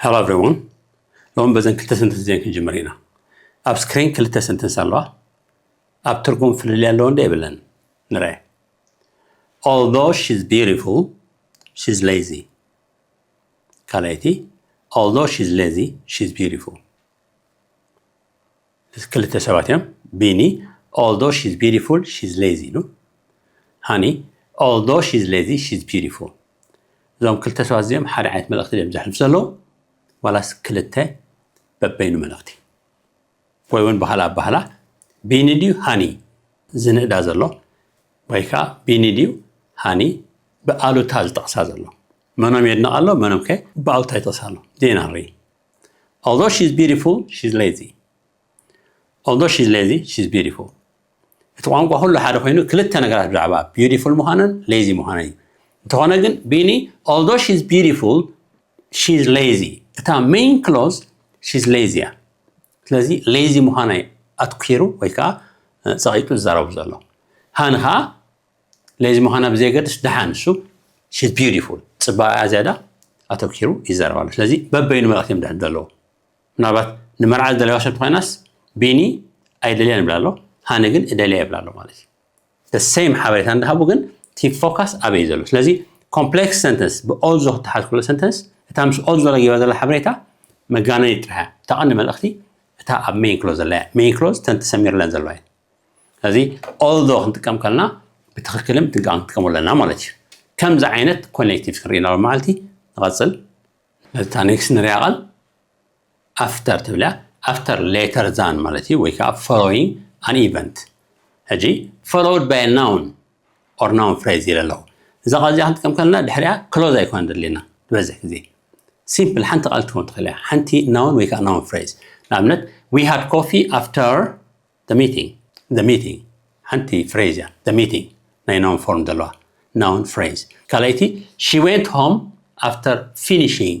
Hello everyone. ሎም በዘን ክልተ ሰንተንስ እዚአን ክንጅምር ኢና። ኣብ ስክሪን ክልተ ሰንተንስ ኣለዋ። ኣብ ትርጉም ፍልልይ ኣለዎ እንደ የብለን? ንርአ። Although she's beautiful, she's lazy. ካልኣይቲ, although she's lazy, she's beautiful. ክልተ ሰባት እዮም። ቢኒ, although she's beautiful, she's lazy ኢሉ። ሃኒ, although she's lazy, she's beautiful. እዞም ክልተ ሰባት እዚኦም ሓደ ዓይነት መልእኽቲ ድዮም ዘሕልፍ ዘለዉ? ዋላስ ክልተ በበይኑ መልእኽቲ? ወይ እውን ባህላ ኣባህላ፣ ቢኒ ድዩ ሃኒ ዝንእዳ ዘሎ? ወይ ከዓ ቢኒ ድዩ ሃኒ ብኣሉታ ዝጠቕሳ ዘሎ? መኖም የድንቕ ኣሎ፣ መኖም ከ ብኣሉታ ይጠቕሳ ኣሎ? ዜና ንርኢ። Although she's beautiful, she's lazy. Although she's lazy, she's beautiful. እቲ ቋንቋ ኩሉ ሓደ ኮይኑ ክልተ ነገራት ብዛዕባ ቢዩቲፉል ምዃነን ሌዚ ምዃነን እዩ። እንተኾነ ግን ቢኒ, although she's beautiful, she's lazy. እታ ሜይን ክሎዝ she's lazy እያ። ስለዚ ሌዚ ምዃና እዩ ኣትኪሩ ወይ ከዓ ጸቒጡ ዝዛረቡ ዘሎ። ሃኒ ከዓ ሌዚ ምዃና ብዘየገድስ ደሓ ንሱ she's beautiful፣ ጽባቐኣ ዝያዳ ኣተኪሩ ይዛረብ ኣሎ። ስለዚ በበይኑ መልእኽቲ እዮም ደሕድ ዘለዉ። ምናልባት ንመርዓ ዝደለዋ ሰብ ኮይናስ ቢኒ ኣይደልያን ይብላ ኣሎ፣ ሃኒ ግን እደልያ ይብላ ኣሎ ማለት እዩ። The same ሓበሬታ እንዳሃቡ ግን እቲ ፎካስ ኣበይ ዘሎ? ስለዚ ኮምፕሌክስ ሰንተንስ ብኦልዞ ክተሓዝ ከሎ ሰንተንስ እታ ምስ ኦልዞ ረጊባ ዘላ ሓበሬታ መጋነኒ ጥራሕ እያ። እታ ቀንዲ መልእኽቲ እታ ኣብ ሜይን ክሎዝ ዘላ እያ። ሜይን ክሎዝ ተን ተሰሚርለን ዘለዋ እየን። ስለዚ ኦልዞ ክንጥቀም ከለና ብትኽክልን ብጥንቃቕን ክንጥቀም ኣለና ማለት እዩ። ከምዚ ዓይነት ኮኔክቲቭ ክንርኢ ናብ መዓልቲ ንቐጽል። ነታ ኔክስት ንሪኣ ቃል ኣፍተር ትብል እያ። ኣፍተር ሌተር ዛን ማለት እዩ፣ ወይ ከዓ ፎሎዊንግ ኣን ኢቨንት። ሕጂ ፎሎውድ ባይ ናውን ኦር ናውን ፍሬዝ ኢለ ኣለኹ። እዛ ቃል እዚኣ ክንጥቀም ከለና ድሕሪኣ ክሎዝ ኣይኮነን ዘድልየና ዝበዝሕ ግዜ። ሲምፕል ሓንቲ ቃል ትኸውን ትኽእል እያ። ሓንቲ ናውን ወይ ከዓ ናውን ፍሬዝ። ንኣብነት, we had coffee after the meeting. The meeting ሓንቲ ፍሬዝ እያ። The meeting ናይ ናውን ፎርም ዘለዋ ናውን ፍሬዝ። ካልኣይቲ, she went home after finishing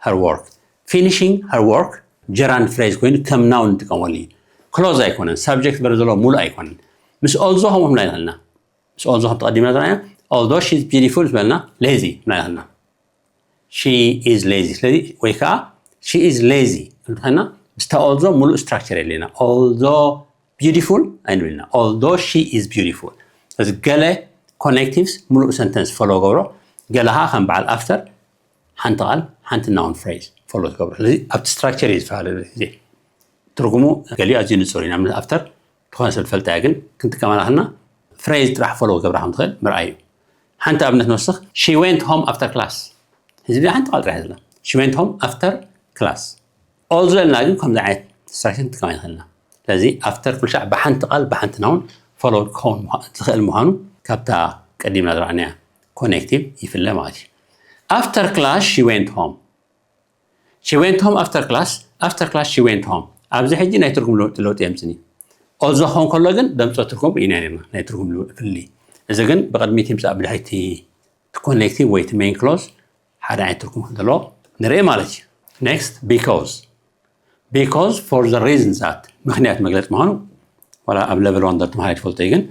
her work. Finishing her work ጀራንድ ፍሬዝ ኮይኑ ከም ናውን ንጥቀመሉ እዩ። ክሎዝ ኣይኮነን፣ ሳብጀክት በር ዘለዎ ሙሉእ ኣይኮነን። ምስ ኦልዞ ከምኡ ምና ይኽእልና። ምስ ኦልዞ ከም ተቐዲምና ዝረኣና, although she's beautiful ዝበልና ሌዚ ምና ይኽእልና። She is lazy። ስለዚ ወይ ከዓ she is lazy ክንብል ከለና ምስታ ኦልዞ ሙሉእ ስትራክቸር የድልየና። ኦልዞ ቢዩቲፉል ኣይንብልና። Although she is beautiful። ስለዚ ገለ ኮኔክቲቭስ ሙሉእ ሰንተንስ ፎሎ ገብሮ፣ ገለ ከዓ ከም በዓል ኣፍተር ሓንቲ ቃል ሓንቲ ናውን ፍሬዝ ፎሎ ትገብሮ። ስለዚ ኣብቲ ስትራክቸር እዩ ዝፈላለ ግዜ። ትርጉሙ ገሊኡ ኣዝዩ ንጹር እዩ። ንኣብነት ኣፍተር ዝኾነ ሰብ ትፈልጣ እያ፣ ግን ክንጥቀመላ ከለና ፍሬዝ ጥራሕ ፎሎ ክገብራ ከም ትኽእል ምርኣይ እዩ። ሓንቲ ኣብነት ንወስኽ፣ she went home after class። እዚ ሓንቲ ቃል ጥራሕ ዘላ፣ she went home after class። ኦልዞ ኢልና ግን ከምዚ ዓይነት ስትራክቸር ክንጥቀም ኣይንኽእልና። ስለዚ ኣፍተር ኩሉ ሻዕ ብሓንቲ ቃል ብሓንቲ ናውን ፎሎድ ክኸውን ምዃ- ዝኽእል ምዃኑ ካብታ ቀዲምና ዝረኣናያ ኮኔክቲቭ ይፍለ ማለት እዩ። After class she went home. She went home after class. After class she went home። ኣብዚ ሕጂ ናይ ትርጉም ለውጢ ለውጢ የምፅኒ። ኦልዞ ክኸውን ከሎ ግን ደምፆ ትርጉም ኢና ነርና ናይ ትርጉም ለውጢ ፍልልይ። እዚ ግን ብቕድሚት ይምፃእ ብድሕሪቲ ኮኔክቲቭ ወይ እቲ ሜይን ክሎዝ ሓደ ዓይነት ትርጉም ከም ዘለዎ ንርኢ ማለት እዩ። Next, because. Because for the reason that ምኽንያት መግለፂ ምዃኑ ዋላ ኣብ ለቨል ዋን ዶ ተምሃራይ ትፈልጦ እዩ፣ ግን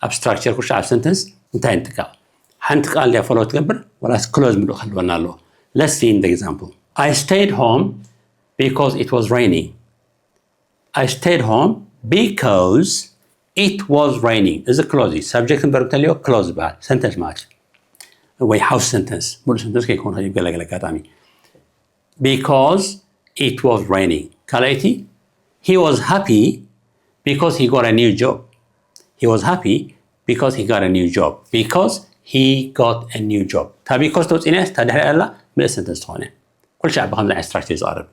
ኣብ ስትራክቸር ኩሻ ኣብ ሰንተንስ እንታይ ንጥቀም? ሓንቲ ቃል ድያ ፎሎ ትገብር ዋላስ ክሎዝ ምሉእ ክህልወና ኣለዎ? Let's see in the example. I stayed home because it was raining. I stayed home because it was raining. እዚ ክሎዝ እዩ። ሳብጀክት ቨርብ እንተልዮ ክሎዝ ይበሃል። ሰንተንስ ማለት እዩ። ወይ ሃውስ ሰንተንስ፣ ሙሉእ ሰንተንስ ከይከውን ይኽእል እዩ ገለገለ ኣጋጣሚ። Because it was raining። ካልኣይቲ, he was happy because he got a new job. He was happy because he got a new job. Because he got a new job። እታ ቢኮዝ ተውፅእና እያ፣ እታ ድሕሪ ያላ ምልእ ሰንተንስ ትኾነ። ኩሉ ሻዕ ብኸምዚ ዓይነት ስትራክቸር እዩ ዝቐርብ።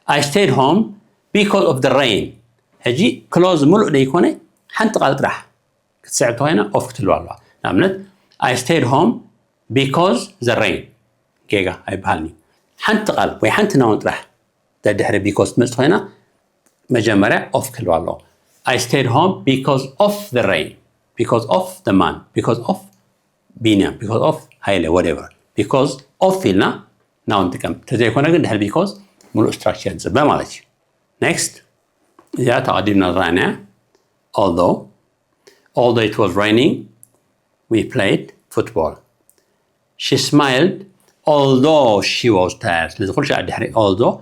I stayed home because of the rain። ሕጂ ክሎዝ ሙሉእ ደይኮነ ሓንቲ ቃል ጥራሕ ክትስዕብ ተኾይና ኦፍ ክትህልዋ ኣለዋ። ንኣብነት, I stayed home because the rain። ጌጋ ኣይበሃልን እዩ። ሓንቲ ቃል ወይ ሓንቲ ናውን ጥራሕ ደድሕሪ ቢኮዝ ትመፅእ ኮይና መጀመርያ ኦፍ ክህልዋ ኣለዎ። I stayed home because of the rain, because of the man, because of ቢንያም, because of ሃይለ, whatever። ቢኮዝ ኦፍ ኢልና ናውን ጥቀም። ተዘይኮነ ግን ድሕሪ ቢኮዝ ሙሉእ ስትራክቸር ንፅበ ማለት እዩ። ኔክስት፣ እዚኣ ተቐዲምና ዝረኣናያ። Although, although it was raining, we played football. She smiled Although she was tired. ስለዚ ኩሉ ሻዕ ድሕሪ although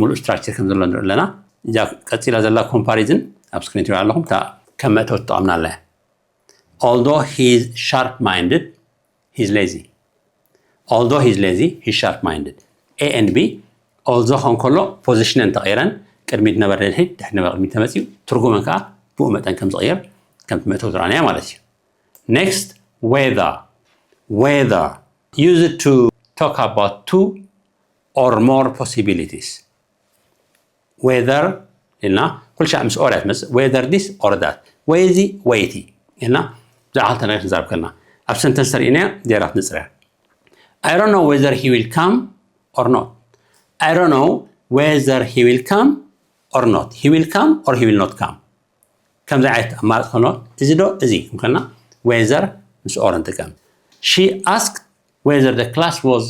ሙሉእ structure ከም ዘሎ ንርኢ ኣለና። እዛ ቀፂላ ዘላ comparison ኣብ screen ትሪኣ ኣለኹም። እታ ከም መእተዊ ትጠቐምና ኣላ። Although he is sharp minded, he is lazy. Although he is lazy, he is sharp minded. A and B, although ከን ከሎ position ተቐይረን ቅድሚት ነበረ ድሕሪት ድሕሪ ነበረ ቅድሚት ተመፅዩ ትርጉመን ከዓ ብኡ መጠን ከም ዝቕየር ከምቲ መእተዊ ዝረኣናዮ ማለት እዩ። Next, whether. Whether, used to talk about two or more possibilities. Whether ኢልና ኩሉ ሻዕ ምስ or እያ ትመፅእ። Whether this or that, ወይ እዚ ወይ እቲ ኢልና ብዛዕባ ክልተ ነገር ክንዛረብ ከለና ኣብ sentence ተሪእናያ ጌራ ክንፅርያ። I don't know whether he will come or not. I don't know whether he will come or not. He will come or he will not come. ከምዚ ዓይነት ኣማራፂ ከሎ እዚ ዶ እዚ ከም ከልና whether ምስ or ንጥቀም። She asked whether the class was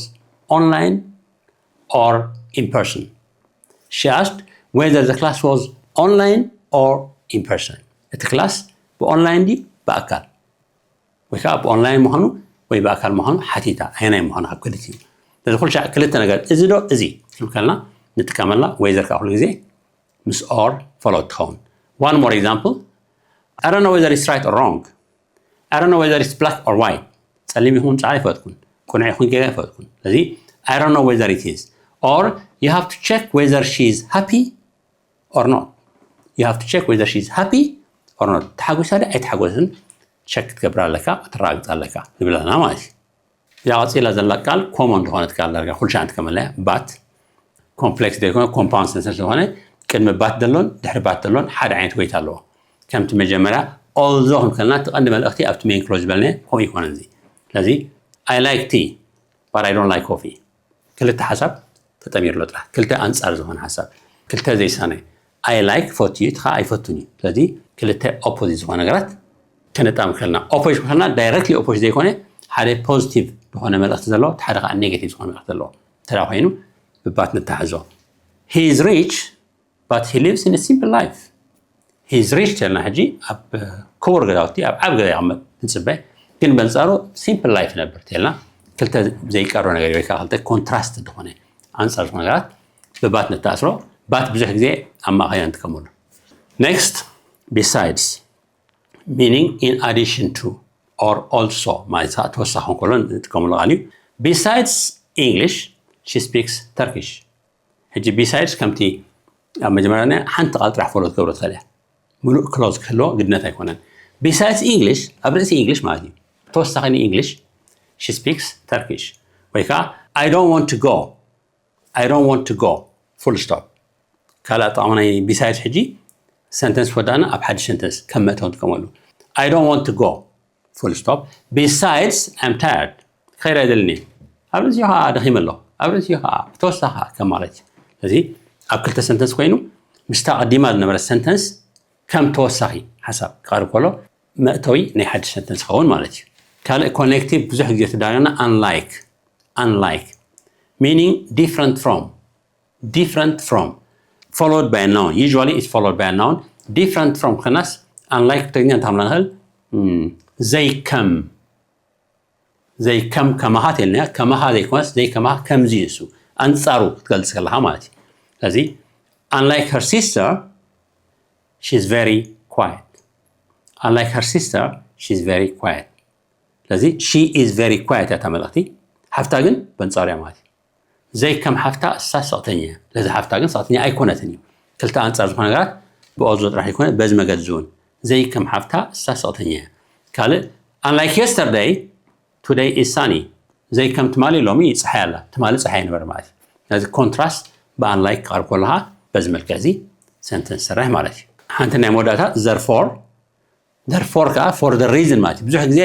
online or in person. She asked whether the class was online or in person. እቲ ክላስ ብኦንላይን ድዩ ብኣካል? ወይ ከዓ ብኦንላይን ምዃኑ ወይ ብኣካል ምዃኑ ሓቲታ። ኣየናይ ምዃኑ ካብ ክልቲኡ? ስለዚ ኩሉ ሻዕ ክልተ ነገር እዚ ዶ እዚ ክብል ከለና ንጥቀመላ። Whether ከዓ ኩሉ ግዜ ምስ or followed ትኸውን። One more example. I don't know whether it's right or wrong. I don't know whether it's black or white. ፀሊም ይኹን ፃዕዳ ኣይፈለጥኩን። ቅኑዕ ይኹን ጌጋ ኣይፈለጥኩን። ስለዚ I don't know whether it is. Or you have to check whether she is happy or not. You have to check whether she is happy or not. ተሓጒሳ ድያ ኣይተሓጎስን ቸክ ክትገብር ኣለካ፣ ክትረጋግፅ ኣለካ ንብል ኣለና ማለት እዩ። እዛ ቀፂላ ዘላ ቃል ኮመን ዝኾነት ቃል ዳርጋ ኩሉ ሻዕ ንጥቀመላ እያ። But complex ዘይኮነ compound sentence ዝኾነ ቅድሚ but ዘሎን ድሕሪ but ዘሎን ሓደ ዓይነት weight ኣለዎ። ከምቲ መጀመርያ although ክንከልና እቲ ቀንዲ መልእኽቲ ኣብቲ main clause ዝበልናዮ ከምኡ ይኮነ እዚ። ስለዚ I like tea but I don't like coffee። ክልተ ሓሳብ ተጠሚርሎ ጥራሕ ክልተ ኣንፃር ዝኾነ ሓሳብ ክልተ ዘይሳነ። I like ፈትዩ እቲ ከዓ ኣይፈቱን እዩ። ስለዚ ክልተ opposite ዝኾነ ነገራት ከነጣም ከልና opposite ከልና directly opposite ዘይኮነ ሓደ positive ዝኾነ መልእኽቲ ዘለዎ እቲ ሓደ ከዓ negative ዝኾነ መልእኽቲ ዘለዎ እንተ ኮይኑ ብ but ንተሓዞ። He is rich but he lives in a simple life. He is rich ተልና ሕጂ ኣብ ክቡር ገዛውቲ ኣብ ዓብ ገዛ ይቕመጥ ንፅበ ግን በንፃሩ simple life ነብር ተልና ክልተ ዘይቀሮ ነገር ወይ ከዓ ክልተ contrast ዝኾነ ኣንፃር ዝኾነ ነገራት ብ but ንተኣስሮ። But ብዙሕ ግዜ ኣብ ማእኸል ኢና ንጥቀመሉ። Next, besides, meaning in addition to or also ማለት ከዓ ተወሳኺ ከሎ ንጥቀመሉ ቃል እዩ። Besides English, she speaks Turkish. ሕጂ besides ከምቲ ኣብ መጀመርያ ሓንቲ ቃል ጥራሕ follow ክትገብሮ ትኽእል እያ። ሙሉእ clause ክህልዎ ግድነት ኣይኮነን። Besides English ኣብ ርእሲ English ማለት እዩ። ተወሳኺ ን English she speaks Turkish ወይ ከዓ I don't want to go. I don't want to go, full stop። ካልእ ኣጠቓቕማ ናይ besides ሕጂ sentence ወዳእና ኣብ ሓድሽ sentence ከም መእተዊ ንጥቀመሉ። I don't want to go, full stop. Besides, I'm tired. ክኸይድ ኣይደልን እየ። ኣብ ርእሲኡ ከዓ ደኺመ ኣለኹ። ኣብ ርእሲኡ ከዓ ብተወሳኺ ከዓ ከም ማለት እዩ። ስለዚ ኣብ ክልተ sentence ኮይኑ ምስታ ቀዲማ ዝነበረ sentence ከም ተወሳኺ ሓሳብ ክቐርብ ከሎ መእተዊ ናይ ሓድሽ sentence ክኸውን ማለት እዩ። ካልእ connective ብዙሕ ግዜ ተዳርና unlike፣ unlike, meaning different from, different from, followed by a noun. Usually it's followed by a noun. Different from ከናስ unlike ብትግርኛ እንታይ ንኽእል? ዘይከም፣ ዘይከም ከማኻ ተልና። ከማኻ ዘይኮነስ ዘይከማኻ ከምዚ እዩ እሱ። ኣንፃሩ ክትገልፅ ከለኻ ማለት እዩ። ስለዚ unlike her sister, she's very quiet. Unlike her sister, she's very quiet. ስለዚ she is very quiet እያ እታ መልእኽቲ። ሓፍታ ግን በንፃሩ እያ ማለት እዩ። ዘይከም ሓፍታ እሳ ስቕተኛ እያ። ስለዚ ሓፍታ ግን ስቕተኛ ኣይኮነትን እዩ። ክልተ ኣንፃር ዝኾነ ነገራት ብ also ጥራሕ ይኮነ በዚ መገዲ እውን ዘይከም ሓፍታ እሳ ስቕተኛ እያ። ካልእ unlike yesterday, today is sunny. ዘይከም ትማሊ ሎሚ ፀሓይ ኣላ። ትማሊ ፀሓይ ነበረ ማለት እዩ። ስለዚ contrast ብ unlike ክቐርብ ከለኻ በዚ መልክዕ እዚ sentence ሰርሕ ማለት እዩ። ሓንቲ ናይ መወዳእታ therefore therefore ከዓ for the reason ማለት እዩ። ብዙሕ ግዜ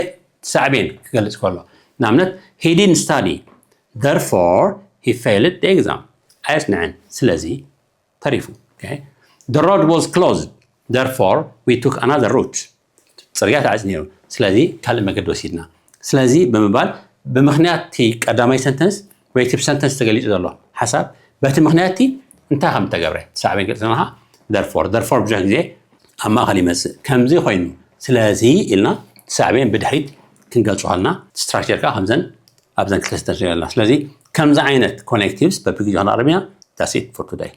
ሳዕቤን ክገልፅ ከሎ ንኣብነት he didn't study therefore he failed the exam። ኣየፅንዐን ስለዚ ተሪፉ። The road was closed therefore we took another route። ፅርግያ ተዓፂ ነይሩ ስለዚ ካልእ መገዲ ወሲድና። ስለዚ ብምባል ብምኽንያት እቲ ቀዳማይ sentence ወይ እቲ ብ sentence ተገሊፁ ዘሎ ሓሳብ በቲ ምኽንያት እቲ እንታይ ከም ተገብረ ሳዕቤን ገልፅና። Therefore therefore ብዙሕ ግዜ ኣብ ማእኸል ይመፅእ። ከምዚ ኮይኑ ስለዚ ኢልና ሳዕቤን ብድሕሪት ክንገልፆ ከለና structure ከዓ ከምዘን ኣብዘን ክልተ sentence ንሪኦ ኣለና። ስለዚ ከምዚ ዓይነት connectives በብግዜኡ ክንኣርም ኢና። That's it for today.